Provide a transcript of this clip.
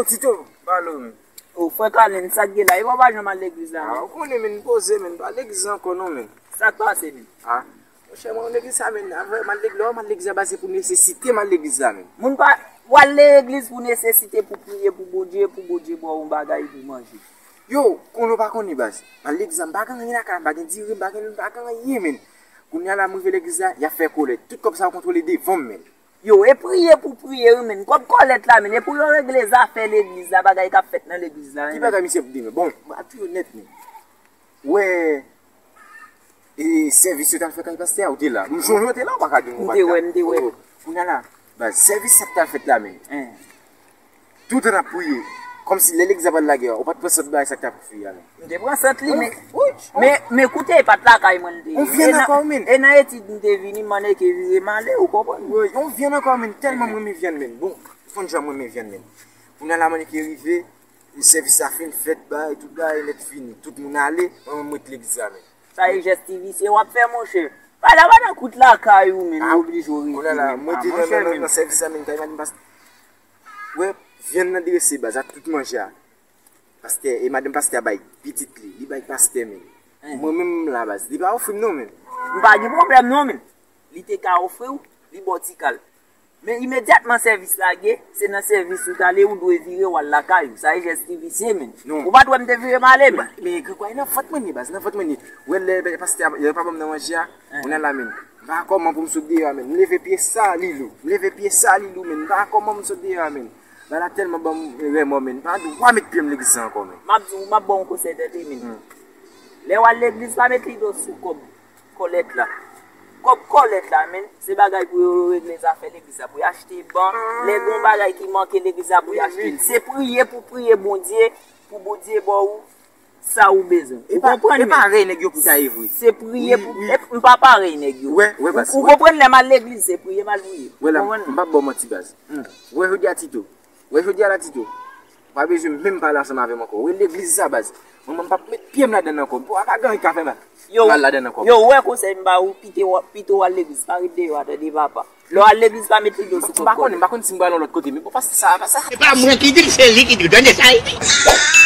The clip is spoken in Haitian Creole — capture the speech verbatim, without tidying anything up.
Tito, pale w, men. O, frè Kalin, sa k gen la? E pa w pa janm al legliz la, men? Ah, ou konnen, men, m poze, men, m pa legliz ankò, non, men. Sa k pase, men? Ah, monchè, mwen, legliz sa, men, avè, m al legliz, lè m al legliz la, baz, se pou nesesite, m al legliz la, men. Moun pa, w al legliz pou nesesite, pou priye, pou Bondye, pou Bondye ba w yon bagay pou manje. Yo, konnen w pa konnen, baz. M al legliz la, m pa gen anyen lakay, m pa gen diri, m pa gen lwil, m pa gen anyen, men. Kounye a la, m rive legliz la, y ap fè kolèt. Tout kòb sa yo kontwole devan m, men. Yo, e priye pou priye, wi, men. Kòb kòlèt la, men. E pou yo regle zafè legliz la, bagay k ap fèt nan legliz la, wi, men. Ki bagay misye ap di, men? Bon, m ap tou onèt, men. Ou wè, e sèvis yo t al fè kay pastè a, ou te la. M sonje w te la, ou pa ka di m ou pa t la. M te wè, m te wè. Oh, kounye a la, baz, sèvis sa k t al fèt la, men. Toutan n ap priye. Kòmsi lè legliz la pral lage a, ou pa t pran sant bagay sa k t ap fè a, men. M te pran sant li, men. Wi. Men, men koute, e pa t lakay mwen l te ye. On vyann ankò, men. E nan etid m te vini, m annik vire m ale, ou konprann? Wi, on vyann ankò, men. Tèlman m renmen vyann, men. Bon, ou konn jan m renmen vyann, men. Kounye a la, m annik rive, sèvis la fin fèt, bagay, tout bagay nèt fini. Tout moun ale, mwen menm m ret legliz la, men. Sa e jès ti visye w ap fè, monchè. Pa la, pa nan kout lakay ou, men, ou oblije w rete, men. Ah, monchè, men. Mwen te nan, nan, nan, nan sèvis la, men, kay madanm pastè. Wè, vyann nan drese, baz, ak tout manje a. Pastè, e madanm pastè a bay pitit li, li bay pastè, men. Mwen menm m la, baz, li pa ofri m non, men. M pa gen pwoblèm non, men. Li te ka ofri w, li ba w ti kal. Men imedyatman sèvis lage, se nan sèvis ou t ale, ou dwe vire w al lakay ou. Sa e jès ti visye, men. Non. Ou pa t wè m te vire m ale, men. Men, men, kwa, nan vant mwen ye, baz, nan vant mwen ye. Wè, lè pastè a, lè pa ban m nan manje a, kounye a la, men. M pa kòman pou m sot deyò a, men. M leve pye sal li lou. M leve pye sal li lou, men. M pa kòman pou m sot deyò a, men. Bagay la tèlman ban m remò, men. M pa dwa met pye m legliz la ankò, men. M ap di w, m ap ba w yon konsèy, tande, men. Lè w al legliz, pa met lidon sou kòb kòlèt la. Kòb kòlèt la, men, se bagay pou yo regle zafè legliz la, pou y achte ban. Lè gen yon bagay ki manke legliz la, pou y achte l. Se priye pou priye Bondye, pou Bondye ba w sa ou bezwen. Ou konprann, men? E pa rèy nèg yo pou ta ye vre. Se priye pou, e, m pa parèy nèg yo. Ou konprann, lè m al legliz, se priye m al priye. Ou konprann? M p ap ba w manti, baz. Ou wè jodi a, Tito. Ou wè jodi a la, Tito. Ou pa bezwen menm pale ansanm avè m ankò. Ou wè legliz sa, baz. Mwen, mwen m p ap met pye m ladann ankò. M pa gen anyen k ka fè m mal ladann ankò. Yo, ou wè konsèy m ba ou, pito w al legliz, pa ret deyò a, tande, papa. Lè w al legliz, pa met lidon sou kòb kòlèt. M pa konnen, m pa konnen si m pral yon lòt kote, men bon, pastè sa, pastè sa. Se pa mwen ki di l, se li ki di l, tande sa, wi.